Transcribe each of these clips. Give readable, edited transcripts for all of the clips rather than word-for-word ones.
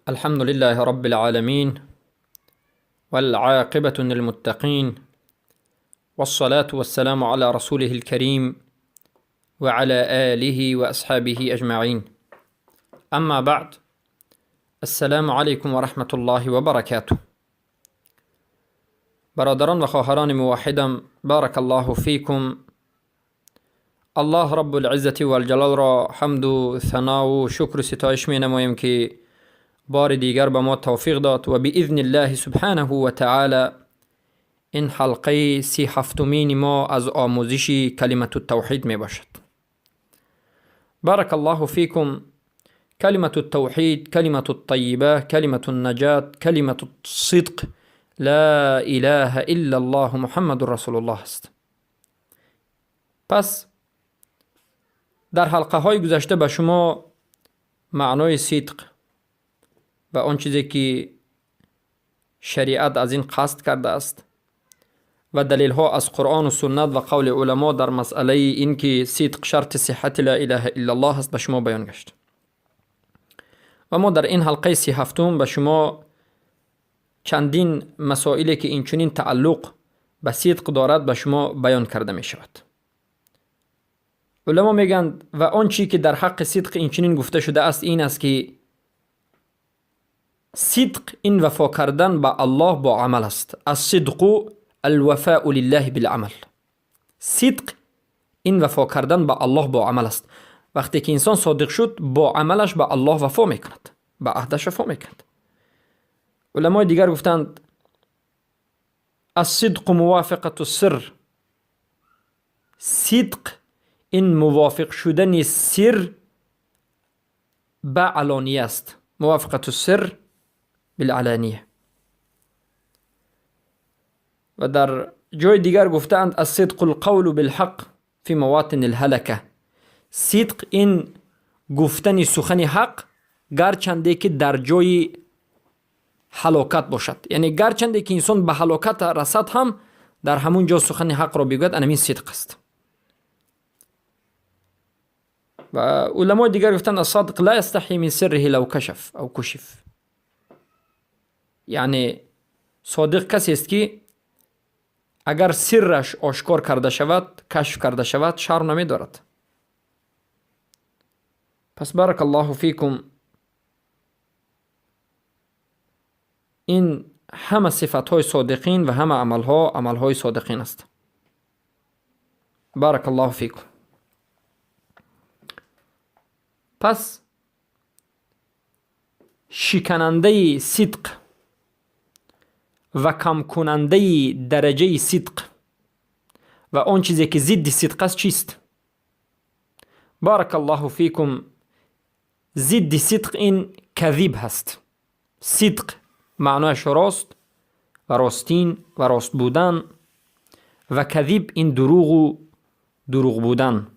الحمد لله رب العالمين، والعاقبة للمتقين، والصلاة والسلام على رسوله الكريم وعلى آله وأصحابه أجمعين. أما بعد، السلام عليكم ورحمة الله وبركاته. برادران و خواهران موحدم، بارك الله فيكم. الله رب العزة والجلال را حمد و ثنا و شکر و ستایش می نماییم که بار دیگر به ما توفیق داد و باذن الله سبحانه و تعالی این حلقه 37مین ما از آموزش کلمة التوحید می باشد. بارك الله فيكم. كلمة التوحيد، كلمة الطيبة، كلمة النجاة، كلمة الصدق، لا إله إلا الله محمد رسول الله است. پس در حلقه های گذشته به شما معنای صدق و آن چیزی که شریعت از این قصد کرده است و دلیل ها از قرآن و سنت و قول علما در مسئله این که صدق شرط صحت لا اله الا الله است به شما بیان گشت. و ما در این حلقه 37 به شما چندین مسائلی که این چنین تعلق به صدق دارد به شما بیان کرده می شود. علما میگند و آن چی که در حق صدق این چنین گفته شده است این است که صدق این وفا کردن به الله با عمل است. الصدق الوفاء لله بالعمل. صدق این وفا کردن به الله با عمل است. وقتی که انسان صادق شد با عملش به الله وفا میکند، به عهدش وفا میکند. علمای دیگر گفتند الصدق موافقة السر. صدق این موافق شدن سر به علانیه است. موافقة السر بالعلانیه. و در جای دیگر گفتند الصدق القول بالحق فی مواطن الهلکه. صدق این گفتن سخن حق گرچنده که در جای هلاکت باشد، یعنی گرچنده که انسان به هلاکت رسد هم در همون جا سخن حق را بگوید، این صدق است. و علمای دیگر گفتند الصادق لا یستحی من سره لو کشف او کشف. یعنی صادق کسی است که اگر سرش آشکار کرده شود، کشف کرده شود، شرم نمی دارد. پس بارک الله فیکم، این همه صفت های صادقین و همه عمل ها عمل های صادقین است. بارک الله فیکم. پس شکننده صدق و کم کننده درجه صدق و آن چیزی که ضد صدق است چیست؟ بارک الله فیکم، ضد صدق این کذب هست. صدق معنایش راست و راستین و راست بودن و کذب این دروغ و دروغ بودن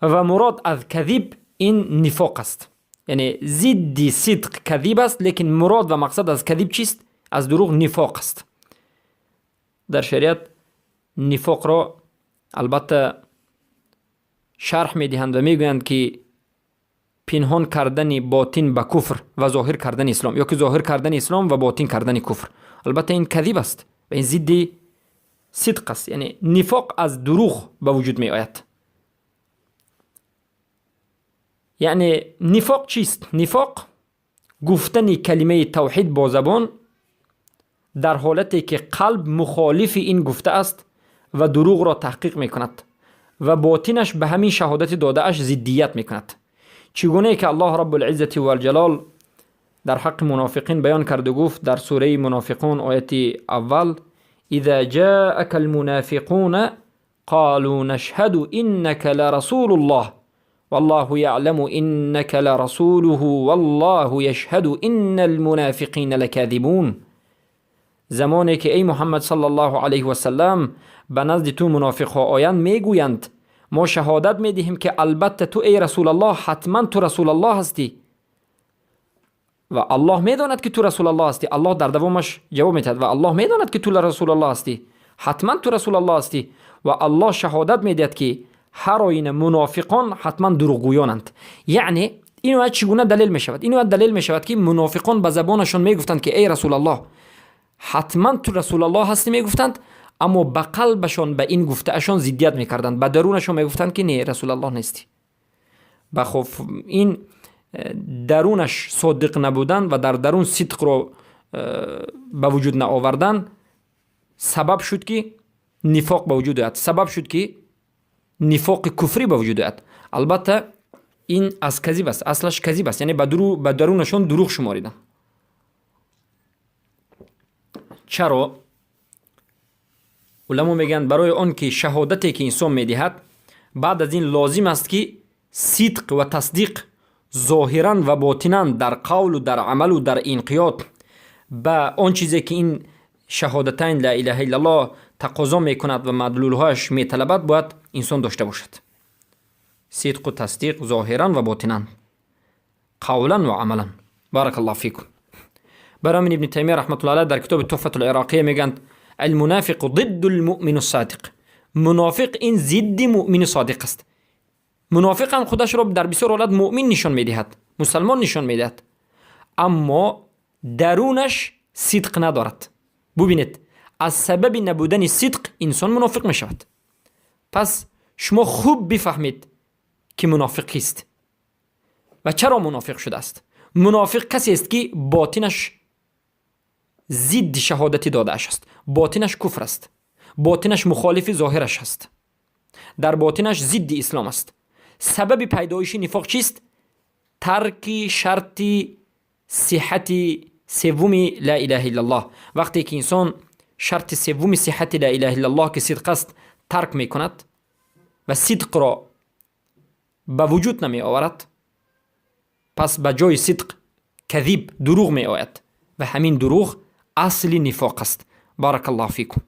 و مراد از کذب این نفاق است. یعنی ضد صدق کذب است، لیکن مراد و مقصد از کذب چیست؟ از دروغ نفاق است. در شریعت نفاق را البته شرح میدهند و میگویند که پنهان کردن باطن به کفر و ظاهر کردن اسلام، یا که ظاهر کردن اسلام و باطن کردن کفر. البته این کذب است و این ضد صدق است. یعنی نفاق از دروغ به وجود می آید. یعنی نفاق چیست؟ نفاق گفتن کلمه توحید با زبان در حالتی که قلب مخالف این گفته است و دروغ را تحقیق می کند و باطنش به همین شهادت داده اش ضدیت می کند. چگونه که الله رب العزة والجلال در حق منافقین بیان کرد و گفت در سوره منافقون آیت اول: اذا جاءك المنافقون قالوا نشهد انك لرسول الله والله يعلم انك لرسوله والله يشهد ان المنافقین لكاذبون. زمانی که ای محمد صلی الله علیه و سلم به نزد تو منافق ها آیند میگویند ما شهادت میدهیم که البته تو ای رسول الله حتما تو رسول الله هستی و الله میداند که تو رسول الله هستی. الله در دوامش جواب میدهد و الله میداند که تو رسول الله هستی، حتما تو رسول الله هستی و الله شهادت میدهد که هر آینه منافقان حتما دروغگویانند. یعنی Ин оят чӣ гуна далел мешавад? Ин оят далел мешавад, ки мунофиқон ба забонашон мегуфтанд, ки эй Расулаллоҳ, ҳатман ту Расулаллоҳ ҳастӣ, мегуфтанд, аммо ба қалбашон ба ин гуфтаашон зиддият мекарданд, ба дарунашон мегуфтанд, ки не, Расулаллоҳ нестӣ. Ба хоф ин дарунаш содиқ набудан ва дар дарун сидқро ба вуҷуд наовардан сабаб шуд, ки нифоқ ба вуҷуд ояд, сабаб шуд, ки нифоқи куфрӣ ба вуҷуд ояд. Албатта, ин аз казиб аст, аслаш казиб аст, яъне ба дарунашон дурӯғ шумориданд. Чаро? Уламо мегӯянд, барои он ки шаҳодате, ки инсон медиҳад, баъд аз ин лозим аст, ки сидқ ва тасдиқ зоҳиран ва ботинан, дар қавлу дар амалу дар инқиёд ба он чизе, ки ин шаҳодатайн ла илаҳа иллаллоҳ тақозо мекунад ва мадлулҳояш металабад, бояд инсон дошта бошад. Сидқу тасдиқ зоҳиран ва ботинан, қавлан ва амалан. Баракаллоҳу фикум. Барои ҳамин Ибни Таймия раҳматуллоҳ алайҳ дар китоби Туҳфатул Ироқия мегӯянд: المنافق ضد المؤمن الصادق. Мунофиқ ин зидди муъмини содиқ аст. Мунофиқ ҳам худашро дар бисёр ҳолат муъмин нишон медиҳад, мусалмон нишон медиҳад, аммо дарунаш сидқ надорад. Бубинед, аз сабаби набудани сидқ инсон мунофиқ мешавад. Пас шумо хуб бифаҳмед, ки мунофиқ кист ва чаро мунофиқ шудааст. Мунофиқ касест, ки ботинаш зидди шаҳодати додааш аст, ботинаш куфр аст, ботинаш мухолифи зоҳираш аст, дар ботинаш зидди ислом аст. Сабаби пайдоиши нифоқ чист? Тарки шарти сиҳати севуми ла илаҳа иллаллоҳ. Вақте ки инсон шарти севуми сиҳати ла илаҳа иллаллоҳ, ки сидқ аст, тарк мекунад ва сидқро ба вуҷуд намеоварад, пас ба ҷои сидқ казиб, дурӯғ меояд ва ҳамин дурӯғ асли нифоқ аст. Баракаллоҳу фикум.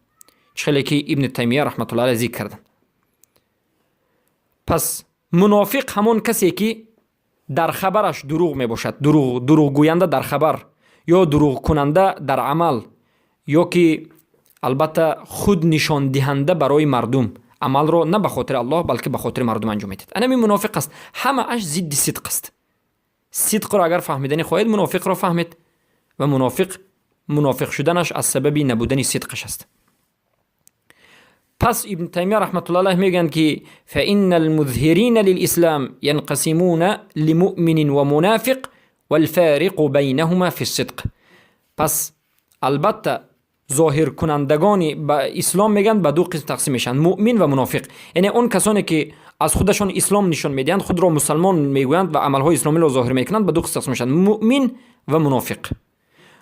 Чӣ хеле ки Ибни Таймия раҳматуллоҳ алайҳ зикр карданд. Пас мунофиқ ҳамон касе, ки дар хабараш дурӯғ мебошад, дурӯғгӯянда дар хабар ё дурӯғкунанда дар амал, ё ки албатта худ нишондиҳанда барои мардум, амалро на ба хотири Аллоҳ, балки ба хотири мардум анҷом медиҳад, анами мунофиқ аст. Ҳамааш зидди сидқ аст. Сидқро агар фаҳмиданӣ хоҳед, мунофиқро фаҳмед ва мунофиқ мунофиқ шуданаш аз сабаби набудани сидқаш аст. Пас Ибн Таймия раҳматуллоҳ алайҳ мегӯянд, ки فإن المظهرين للإسلام ينقسمون لمؤمن ومنافق والفارق بينهما في الصدق. Пас албатта зоҳиркунандагони ба ислом, мегӯянд, ба ду қисм тақсим мешаванд: муъмин ва мунофиқ. Яъне он касоне, ки аз худашон ислом нишон медиҳанд, худро мусалмон мегӯянд ва амалҳои исломиро зоҳир мекунанд, ба ду қисм тақсим мешаванд: муъмин ва мунофиқ.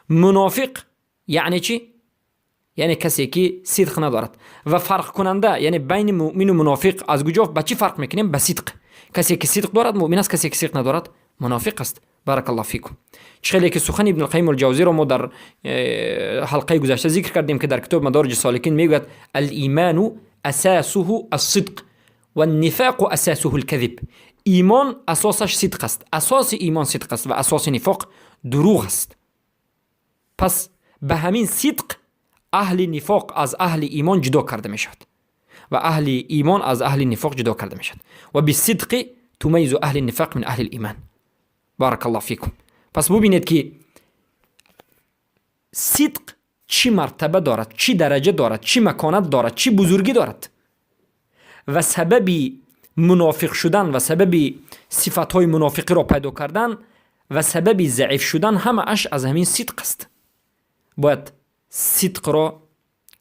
Мунофиқ яъне чӣ? Яъне касе, ки сидқ надорад. Ва фарқкунанда, яъне байни муъмину мунофиқ аз куҷо, ба чӣ фарқ мекунем? Ба сидқ. Касе, ки сидқ дорад, муъмин аст, касе, ки сидқ надорад, мунофиқ аст. Баракаллоҳу фикум. Чӣ хеле ки сухани Ибнулқайим Алҷавзиро мо дар ҳалқаи гузашта зикр кардем, ки дар китоби Мадориҷи Соликин мегӯяд: الإيمان أساسه الصدق والنفاق أساسه الكذب. Имон асосаш сидқ аст, асоси имон сидқ аст ва асоси нифоқ дурӯғ аст. Пас ба ҳамин сидқ аҳли нифоқ аз аҳли имон ҷудо карда мешавад ва аҳли имон аз аҳли нифоқ ҷудо карда мешавад. وبالصدق تميز أهل النفاق من أهل الإيمان. بارك الله فيكم. Пас бубинед, ки сидқ чӣ мартаба дорад, чӣ дараҷа дорад, чӣ маконат дорад, чӣ бузургӣ дорад ва сабаби мунофиқ шудан ва сабаби сифатҳои мунофиқиро пайдо кардан ва сабаби заиф шудан ҳамааш аз ҳамин сидқ аст. Бояд сидқро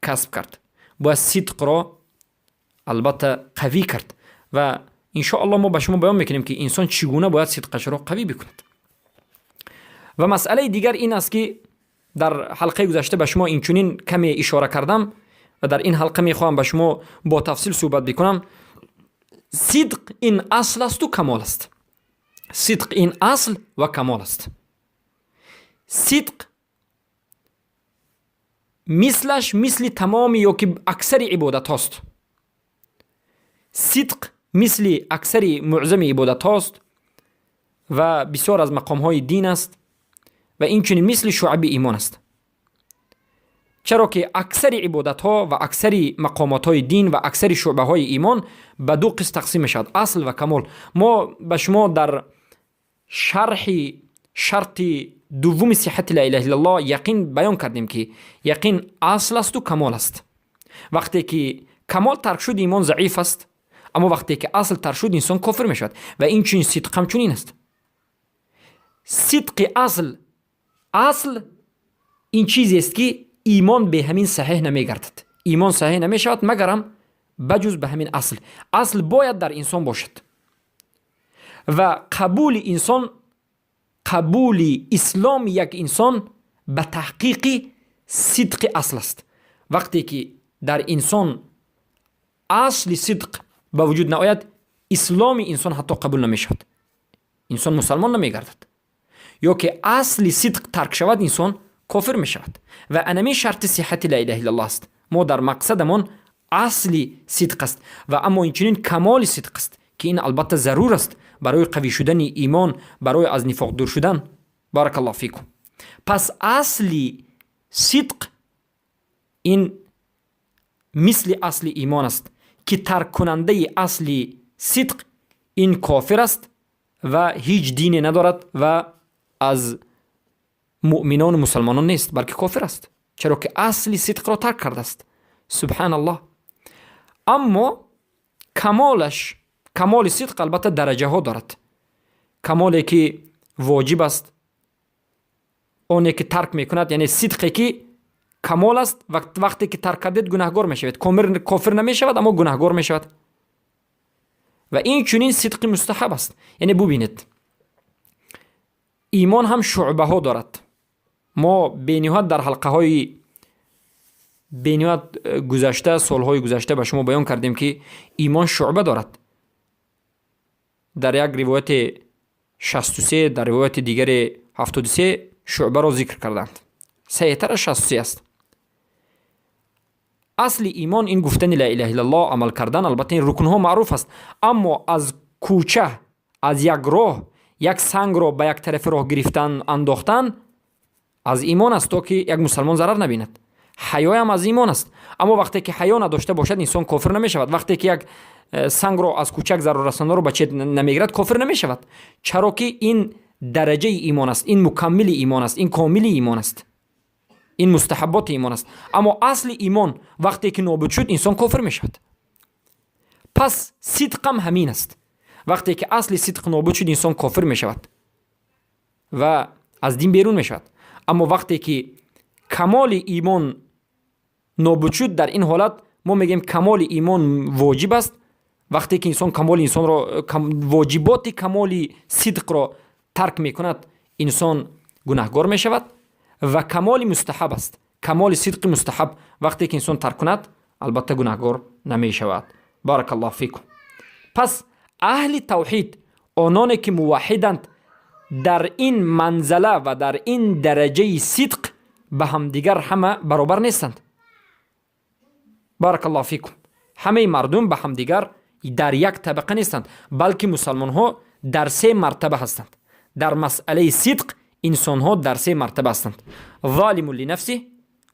касб кард, бояд сидқро албатта қавӣ кард ва иншоаллоҳ мо ба шумо баён мекунем, ки инсон чӣ гуна бояд сидқашро қавӣ бикунад. Ва масъалаи дигар ин аст, ки дар ҳалқаи гузашта ба шумо инчунин каме ишора кардам ва дар ин ҳалқа мехоҳам ба шумо бо тафсил суҳбат бикунам. Сидқ ин асл асту камол аст. Сидқ ин асл ва камол аст. Сидқ мислаш мисли тамоми ё ки аксари ибодатҳост. Сидқ мисли аксари муъзами ибодатҳост ва бисёр аз мақомҳои дин аст ва инчунин мисли шуъаби имон аст. Чаро ки аксари ибодатҳо ва аксари мақомотҳои дин ва аксари шӯъбаҳои имон ба ду қисм тақсим мешавад: асл ва камол. Мо ба шумо дар Шарҳи шарти дуввуми сиҳати ла илаҳа иллаллоҳ, яқин, баён кардем, ки яқин асл асту камол аст. Вақте ки камол тарк шуд, имон заиф аст, аммо вақте ки асл тарк шуд, инсон кофир мешавад. Ва инчунин сидқ ҳамчунин аст. Сидқи асл ин чизест, ки имон бе ҳамин саҳеҳ намегардад. Имон саҳеҳ намешавад, магарам ба ҷуз ба ҳамин асл. Асл бояд дар инсон бошад ва қабули инсон, қабули исломи як инсон ба таҳқиқи сидқи асл аст. Вақте ки дар инсон асли сидқ ба вуҷуд наояд, исломи инсон ҳатто қабул намешавад, инсон мусалмон намегардад. Ё ки асли сидқ тарк шавад, инсон кофир мешавад. Ва анамин шарти сиҳати ла илаҳа иллаллоҳ аст. Мо дар мақсадамон асли сидқ аст ва аммо инчунин камоли сидқ аст, ки ин албатта зарур аст барои қавӣ шудани имон, барои аз нифоқ дур шудан. Баракаллоҳу фикум. Пас асли сидқ ин мисли асли имон аст, ки тарккунандаи асли сидқ ин кофир аст ва ҳеҷ дине надорад ва аз муъминону мусалмонон нест, балки кофир аст, чаро ки асли сидқро тарк кардааст. Субҳаналлоҳ. Аммо камолаш, камоли сидқ албатта дараҷаҳо дорад. Камоле ки воҷиб аст, оне ки тарк мекунад, яъне сидқе ки камол аст, вақте ки тарк кардед, гунаҳгор мешавед. Кофир намешавад, аммо гунаҳгор мешавад. Ва ин чунин сидқи мустаҳаб аст. Яъне бубинед, имон ҳам шуъбаҳо дорад. Мо бениҳоят дар ҳалқаҳои бениҳоят гузашта, солҳои гузашта ба шумо баён кардем, ки имон шуъба дорад. Дар як ривояте 63, дар ривояти дигаре 73 шуъбаро зикр карданд. Саҳиҳтараш 63 аст. Асли имон ин гуфтани ла илаҳа иллаллоҳ, амал кардан, албатта ин рукнҳо маъруф аст. Аммо аз кӯча, аз як роҳ як сангро ба як тарафи роҳ гирифтан, андохтан аз имон аст, то ки як мусалмон зарар набинад. Ҳаёям аз имон аст, аммо вақте ки ҳаё надошта бошад, инсон кофир намешавад. Вақте ки як сангро аз кӯчак зараррасонаро ба чет намегирад, кофир намешавад, чаро ки ин дараҷаи имон аст, ин мукаммили имон аст, ин комили имон аст, ин мустаҳабботи имон аст. Аммо асли имон вақте ки нобуд шуд, инсон кофир мешавад. Пас сидқам ҳамин аст. Вақте ки асли сидқ нобуд шуд, инсон кофир мешавад ва аз дин берун мешавад. Аммо вақте ки камоли имон нобуд шуд, дар ин ҳолат мо мегӯем, камоли имон воҷиб аст. Вақте ки инсон камоли инсонро, воҷиботи камоли сидқро тарк мекунад, инсон гунаҳгор мешавад. Ва камоли мустаҳаб аст, камоли сидқи мустаҳаб вақте ки инсон тарк кунад, албатта гунаҳгор намешавад. Баракаллоҳу фикум. Пас аҳли тавҳид, ононе ки муваҳҳиданд, дар ин манзала ва дар ин дараҷаи сидқ ба ҳамдигар ҳама баробар нестанд. Баракаллоҳу фикум. Ҳамаи мардум ба ҳамдигар дар як табақа нестанд, балки мусалмонҳо дар се мартаба ҳастанд. Дар масъалаи сидқ инсонҳо дар се мартаба ҳастанд: ظالم لنفسه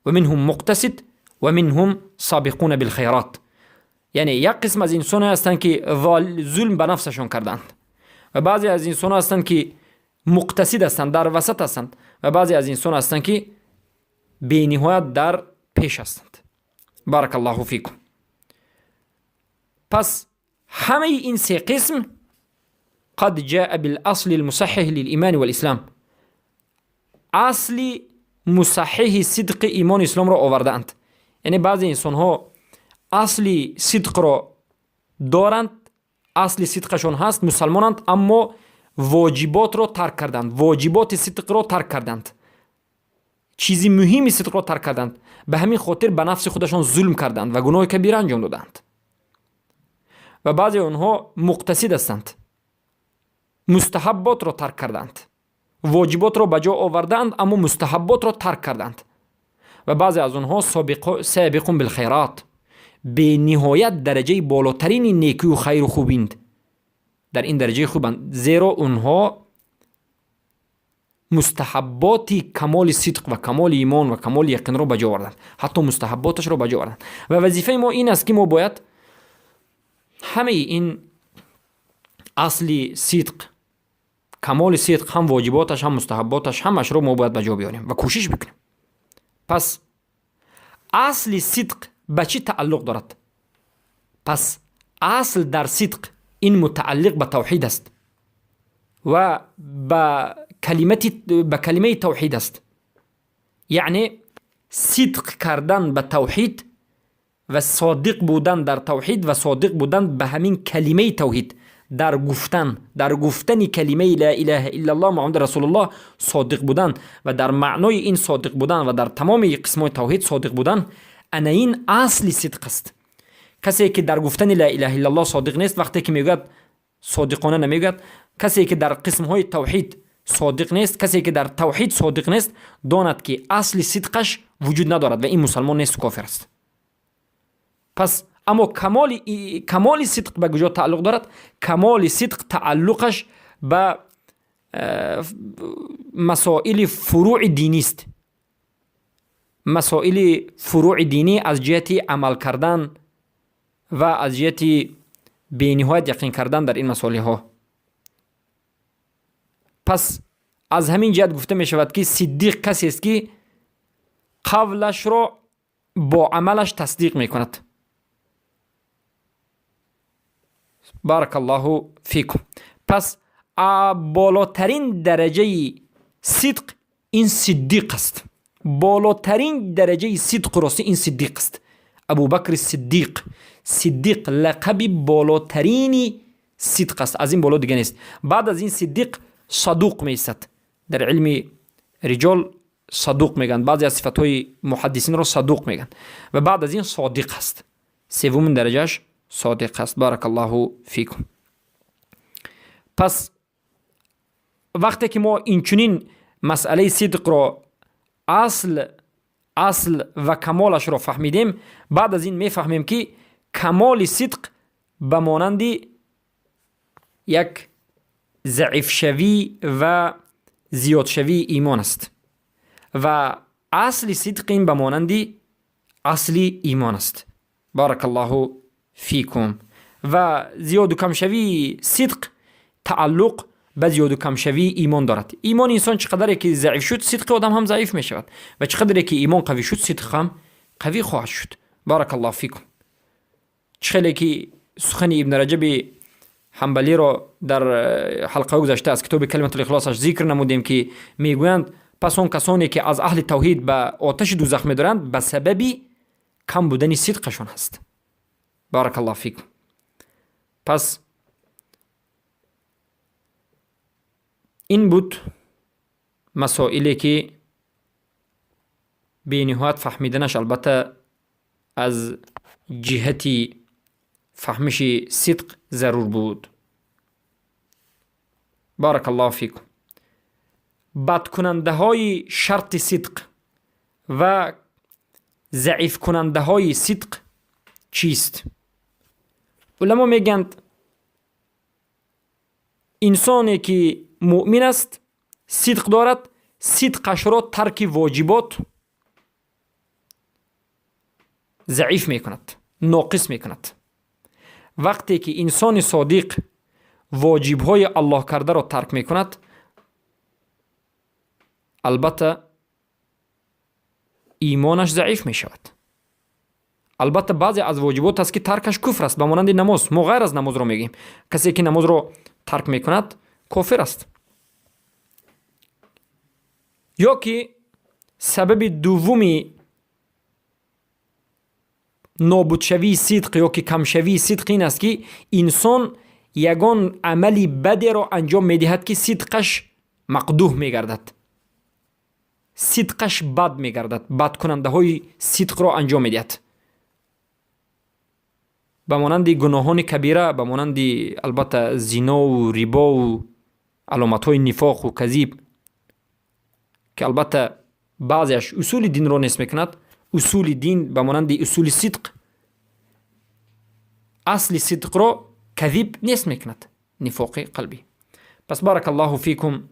ومنهم مقتصد ومنهم سابقون بالخيرات. Яъне як қисм аз инсонҳое ҳастанд, ки зулм ба нафсашон карданд, ва баъзе аз инсонҳо ҳастанд, ки муқтасид ҳастанд, дар васат ҳастанд, ва баъзе аз инсон ҳастанд, ки бениҳоят дар пеш ҳастанд. Баракаллоҳу фикум. Пас ҳамаи ин се қисм قد جاء بالأصل المصحح للإيمان والإسلام, асли мусаҳҳиҳи сидқи имону исломро овардаанд. Яъне баъзе инсонҳо асли сидқро доранд, асли сидқашон ҳаст, мусалмонанд, аммо воҷиботро тарк карданд, воҷиботи сидқро тарк карданд, чизи муҳими сидқро тарк карданд. Ба ҳамин хотир ба нафси худашон зулм карданд ва гуноҳи кабира анҷом доданд. Ва баъзе онҳо муқтасид ҳастанд, мустаҳабботро тарк карданд, воҷиботро ба ҷо овардаанд, аммо мустаҳабботро тарк карданд. Ва баъзе аз онҳо سابقون بالخيرات, бениҳоят дараҷаи болотарини некию хайру хубинд, дар ин дараҷаи хубанд, зеро онҳо мустаҳабботи камоли сидқ ва камоли имон ва камоли яқинро ба ҷо оварданд, ҳатто мустаҳабботашро ба ҷо оварданд. Ва вазифаи мо ин аст, ки мо бояд ҳамаи ин асли сидқ, Камоли сидқ ҳам воҷиботаш, ҳам мустаҳабботаш, ҳамашро мо бояд ба ҷо биёрем ва кӯшиш бикунем. Пас асли сидқ ба чӣ тааллуқ дорад? Пас асл дар сидқ ин мутааллиқ ба тавҳид аст ва ба калимаи тавҳид аст. Яъне сидқ кардан ба тавҳид ва содиқ будан дар тавҳид ва содиқ будан ба ҳамин калимаи тавҳид, дар гуфтани калимаи ла илаҳа иллаллоҳ Муҳаммад расулуллоҳ содиқ будан ва дар маънои ин содиқ будан ва дар тамоми қисмҳои тавҳид содиқ будан, ана ин асли сидқ аст. Касе ки дар гуфтани ла илаҳа иллаллоҳ содиқ нест, вақте ки мегӯяд, содиқона намегӯяд. Касе ки дар қисмҳои тавҳид содиқ нест, касе ки дар тавҳид содиқ нест, донад ки асли сидқаш вуҷуд надорад ва ин мусалмон нест, кофир аст. Пас аммо камоли сидқ ба куҷо тааллуқ дорад? Камоли сидқ тааллуқаш ба масоили фурӯи динист. Масоили фурӯи динӣ аз ҷиҳати амал кардан ва аз ҷиҳати бениҳоят яқин кардан дар ин масолиҳо. Пас аз ҳамин ҷиҳат гуфта мешавад, ки сиддиқ касест, ки қавлашро бо амалаш тасдиқ мекунад. Баракаллоҳу фикум. Пас болотарин дараҷаи сидқ ин сиддиқ аст. Болотарин дараҷаи сидқу ростӣ ин сиддиқ аст. Абубакри Сиддиқ. Сиддиқ лақаби болотарини сидқ аст, аз ин боло дига нест. Баъд аз ин сиддиқ садуқ меистад. Дар илми риҷол садуқ мегӯянд, баъзе аз сифатҳои муҳаддисинро садуқ мегӯянд. Ва баъд аз ин содиқ аст. Севумин дараҷааш содиқ аст. Баракаллоҳу фикум. Пас вақте ки мо инчунин масъалаи сидқро асл ва камолашро фаҳмидем, баъд аз ин мефаҳмем, ки камоли сидқ ба монанди як заифшавӣ ва зиёдшавии имон аст ва асли сидқ ин ба монанди асли имон аст. Баракаллоҳу фикум. Ва зиёду камшавии сидқ тааллуқ ба зиёду камшавии имон дорад. Имони инсон чӣ қадаре ки заиф шуд, сидқи одам ҳам заиф мешавад ва чӣ қадаре ки имон қавӣ шуд, сидқ ҳам қавӣ хоҳад шуд. Баракаллоҳу фикум. Чӣ хеле ки сухани Ибни Раҷаби Ҳамбалиро дар ҳалқаҳои гузашта аз китоби Калиматул Ихлосаш зикр намудем, ки мегӯянд, пас он касоне ки аз аҳли тавҳид ба оташи дузах медоранд, ба сабаби кам будани сидқашон ҳаст. Баракаллоҳу фикум. Пас ин буд масоиле ки бениҳоят фаҳмиданаш албатта аз ҷиҳати фаҳмиши сидқ зарур буд. Баракаллоҳу фикум. Бадкунандаҳои шарти сидқ ва заифкунандаҳои сидқ чист? Уламо мегӯянд, инсоне ки муъмин аст, сидқ дорад, сидқашро тарки воҷибот заиф мекунад, ноқис мекунад. Вақте ки инсони содиқ воҷибҳои Аллоҳ кардаро тарк мекунад, албатта имонаш заиф мешавад. Албатта баъзе аз воҷибот аст, ки таркаш куфр аст, ба монанди намоз. Мо ғайр аз намозро мегӯем, касе ки намозро тарк мекунад, кофир аст. Ё ки сабаби дуввуми нобудшавии сидқ ё ки камшавии сидқ ин аст, ки инсон ягон амали бадеро анҷом медиҳад, ки сидқаш мақдуҳ мегардад, сидқаш бад мегардад, бадкунандаҳои сидқро анҷом медиҳад, ба монанди гуноҳони кабира, ба монанди албатта зинову рибову аломатҳои нифоқу казиб, ки албатта баъзеаш усули динро нест мекунад. Усули дин ба монанди усули сидқ, асли сидқро казиб нест мекунад, нифоқи қалбӣ. Пас баракаллоҳу фикум.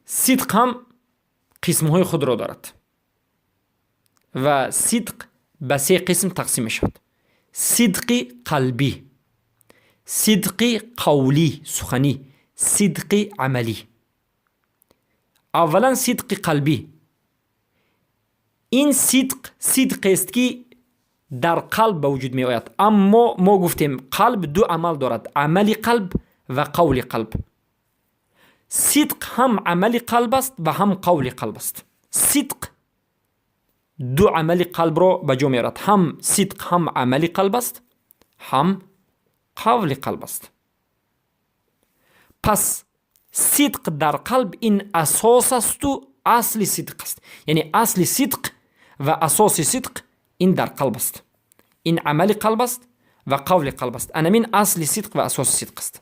Сидқ ҳам қисмҳои худро дорад ва сидқ ба се қисм тақсим мешавад: сидқи қалбӣ, сидқи қавлӣ, суханӣ, Сидқи амалӣ. Аввалан, сидқи қалбӣ. Ин сидқ сидқест, ки дар қалб ба вуҷуд меояд. Аммо мо гуфтем, қалб ду амал дорад: амали қалб ва қавли қалб. Сидқ ҳам амали қалб аст ва ҳам қавли қалб аст. Сидқ ду амали қалбро ба ҷо меорад. Ҳам сидқ ҳам амали қалб аст, ҳам қавли қалб аст. Пас сидқ дар қалб ин асос асту асли сидқ аст, яъне асли сидқ ва асоси сидқ ин дар қалб аст, ин амали қалб аст ва қавли қалб аст. Анамин асли сидқ ва асоси сидқ аст.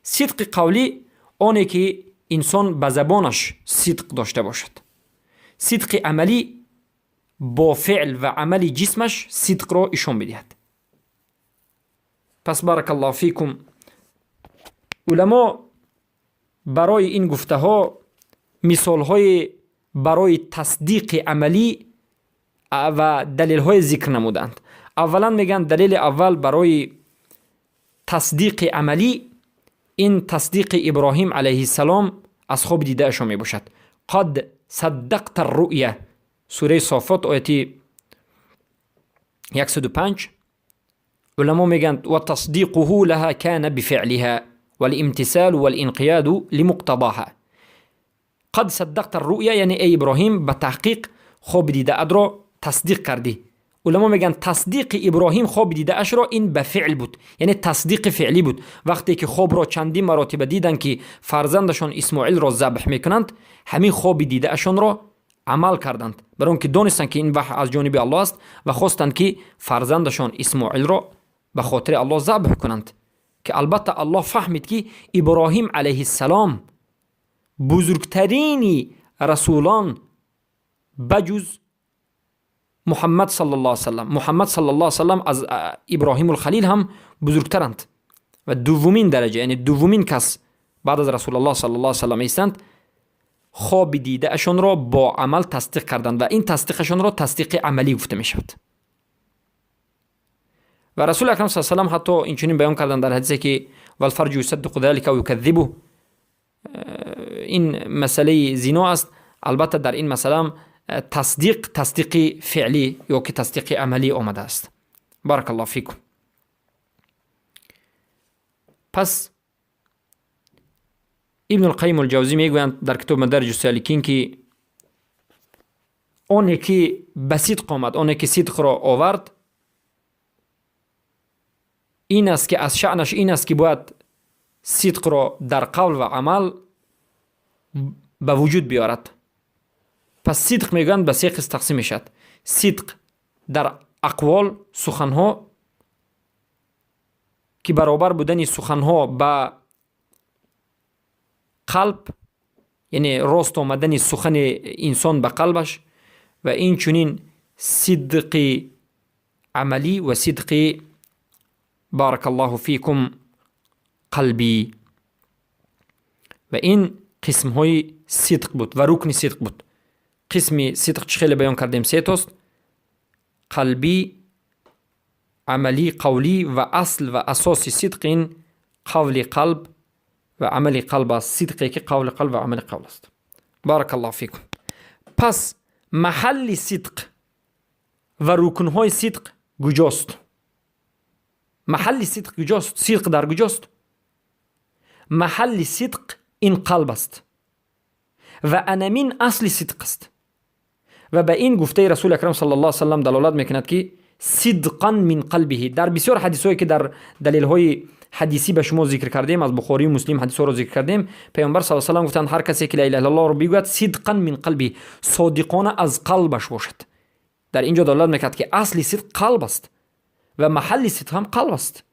Сидқи қавлӣ оне, ки инсон ба забонаш сидқ дошта бошад. Сидқи амалӣ бо феъл ва амали ҷисмаш сидқро ишон бидиҳад. Пас, баракаллоҳу фикум, уламо барои ин гуфтаҳо мисолҳои барои тасдиқи амалӣ ва далелҳое зикр намуданд. Аввалан, мегӯянд, далели аввал барои тасдиқи амалӣ ин тасдиқи Иброҳим алайҳиссалом аз хоби дидаашон мебошад. «Қад саддақта рруъя», сураи Софот, ояти 105. Уламо мегӯянд: «Ва тасдиқуҳу лаҳа кана бифеълиҳа валимтисалу валинқияду лимуқтадоҳа». «Қад саддақта рруъя», яъне эй Иброҳим, ба таҳқиқ хоби дидаатро тасдиқ кардӣ. Уламо мегӯянд, тасдиқи Иброҳим хоби дидаашро ин ба феъл буд, яъне тасдиқи феълӣ буд. Вақте ки хобро чандин маротиба диданд, ки фарзандашон Исмоилро забҳ мекунанд, ҳамин хоби дидаашонро амал карданд, барои он ки донистанд, ки ин ваҳй аз ҷониби Аллоҳ аст, ва хостанд, ки фарзандашон Исмоилро ба хотири Аллоҳ забҳ кунанд, ки албатта Аллоҳ фаҳмид, ки Иброҳим алайҳиссалом, бузургтарини расулон ба ҷуз Муҳаммад саллаллоҳу салам, Муҳаммад саллаллоҳу салам аз Иброҳимулхалил ҳам бузургтаранд ва дуввумин дараҷа, яъне дуввумин кас баъд аз Расулаллоҳ саллаллоҳу салам истанд, хоби дидаашонро бо амал тасдиқ карданд ва ин тасдиқашонро тасдиқи амалӣ гуфта мешавад. Ва Расули акрам са салам ҳатто инчунин баён карданд дар ҳадисе, ки «Валфарҷу юсаддиқу залика ав юказзибу». Ин масъалаи зино аст. Албатта, дар ин масъалаам тасдиқ, тасдиқи феълӣ ё ки тасдиқи амалӣ омадааст. Баракаллоҳу фикум. Пас Ибнулқайим Улҷавзӣ мегӯянд дар китоби Мадариҷу Саликин, ки оне ки ба сидқ омад, оне ки сидқро овард, ин аст, ки аз шаънаш ин аст, ки бояд сидқро дар қавл ва амал ба вуҷуд биёрад. Пас сидқ, мегӯянд, ба се қисм тақсим мешавад: сидқ дар ақвол, суханҳо, ки баробар будани суханҳо ба қалб, яъне рост омадани сухани инсон ба қалбаш, ва инчунин сидқи амалӣ ва сидқи, баракаллоҳу фикум, қалбӣ. Ва ин қисмҳои сидқ буд ва рукни сидқ буд. Қисми сидқ чӣ хеле баён кардем, сетост: қалбӣ, амалӣ, қавлӣ. Ва асл ва асоси сидқ ин қавли қалб ва амали қалб аст, сидқе ки қавли қалб ва амали қалб аст. Баракаллоҳу фикум. Пас маҳалли сидқ ва рукнҳои сидқ куҷост? Маҳалли сидқ куҷост? Сидқ дар куҷост? Маҳалли сидқ ин қалб аст ва анамин асли сидқ аст. Ва ба ин гуфтаи Расули акрам саллаллоҳу салам далолат мекунад, ки «сидқан мин қалбиҳи». Дар бисёр ҳадисҳое, ки дар далелҳои ҳадисӣ ба шумо зикр кардем, аз Бухорию Муслим ҳадисҳоро зикр кардем, Паёмбар са салам гуфтанд: ҳар касе ки ла илаҳа иллаллоҳро бигӯяд, «сидқан мин қалбиҳи», содиқона аз қалбаш бошад. Дар ин ҷо далолат мекард, ки асли сидқ қалб аст ва маҳалли сидқ ҳам қалб аст.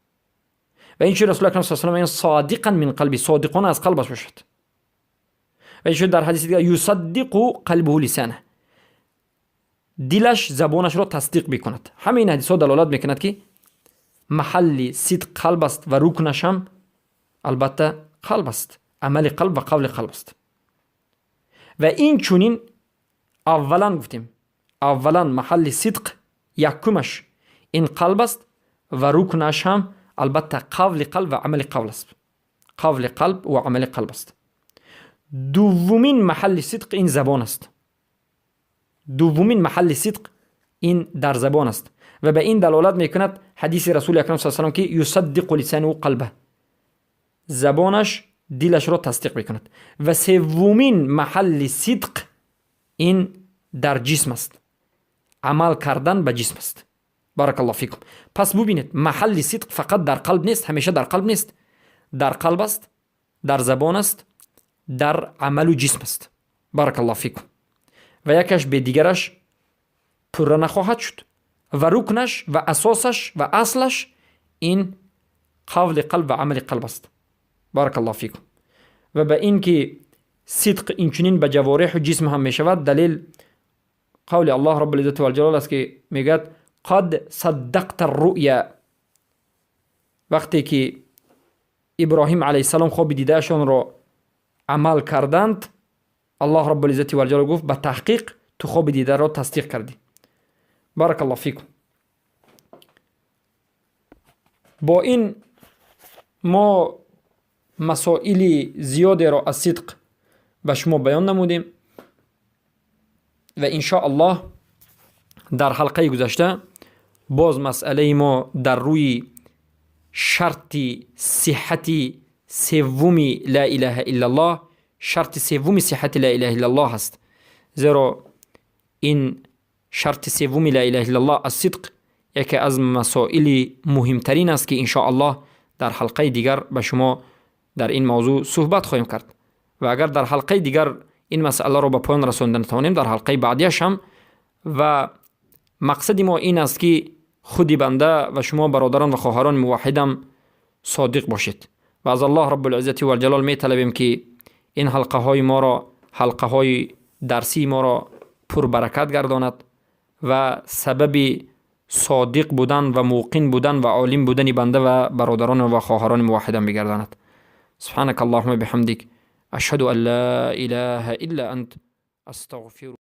Ва инчунин Расули акрам са салам мегӯянд: «Содиқан мин қалби», содиқона аз қалбаш бошад. Ва инчунин дар ҳадиси дигар: «Юсаддиқу қалбуҳу лисана», дилаш забонашро тасдиқ мекунад. Ҳама ин ҳадисҳо далолат мекунад, ки маҳалли сидқ қалб аст ва рукнаш ҳам албатта қалб аст, амали қалб ва қавли қалб аст. Ва ин чунин аввалан гуфтем, аввалан маҳалли сидқ якумаш ин қалб аст ва рукнаш ҳам албатта қавли қалб ва амали қавл аст. қавли қалб ва амали қалб аст. Дуввумин маҳалли сидқ ин забон аст. Дуввумин маҳалли сидқ ин дар забон аст ва ба ин далолат мекунад ҳадиси Расули Акрам с салам, ки يصدق لسانه قلبه, забонаш дилашро тасдиқ мекунад. Ва севвумин маҳалли сидқ ин дар ҷисм аст, амал кардан ба ҷисм аст. بارك الله فيكم. Пас бубинед, маҳалли сидқ фақат дар қалб нест, ҳамеша дар қалб нест, дар қалб аст, дар забон аст, дар амалу ҷисм аст. بارك الله فيكم. Ва якаш бе дигараш пурра нахоҳад шуд ва рукнаш ва асосаш ва аслаш ин қавли қалб ва амали қалб аст. بارك الله فيكم. Ва ба ин ки сидқ инчунин ба ҷавореҳу ҷисм ҳам мешавад, далел қавли Аллоҳ رب العزة والجلال аст, ки мегӯяд: قد صدقت الرؤيا. Вақте ки Иброҳим алайҳиссалом хоби дидаашонро амал карданд, Аллоҳ رب العزة والجلال гуфт: «Ба таҳқиқ ту хоби дидаро тасдиқ кардӣ». بارك الله فيكم. Бо ин мо масоили зиёдеро аз сидқ ба шумо баён намудем ва иншо Аллоҳ дар ҳалқаи гузашта боз масъалаи мо дар рӯи шарти сиҳҳати севуми لا إله إلا الله, шарти севуми сиҳҳати لا إله إلا الله аст, зеро ин шарти севуми لا إله إلا الله, الصدق, яке аз масоили муҳимтарин аст, ки иншо Аллоҳ дар ҳалқаи дигар ба шумо дар ин мавзӯъ суҳбат хоҳем кард. Ва агар дар ҳалқаи дигар ин масъаларо ба поён расонда натавонем, дар ҳалқаи баъдияш ҳам. Ва мақсади мо ин аст, ки худи банда ва шумо, бародарон ва хоҳарони муваҳҳидам, содиқ бошед. Ва аз Аллоҳ رب العزة والجلال металабем, ки ин ҳалқаҳои моро, ҳалқаҳои дарсии моро пурбаракат гардонад ва сабаби содиқ будан ва муқин будан ва олим будани банда ва бародарон ва хоҳарони муваҳҳидам бигардонад. سبحانك اللهم بحمدك، أشهد أن لا إله إلا أنت، أستغفرك.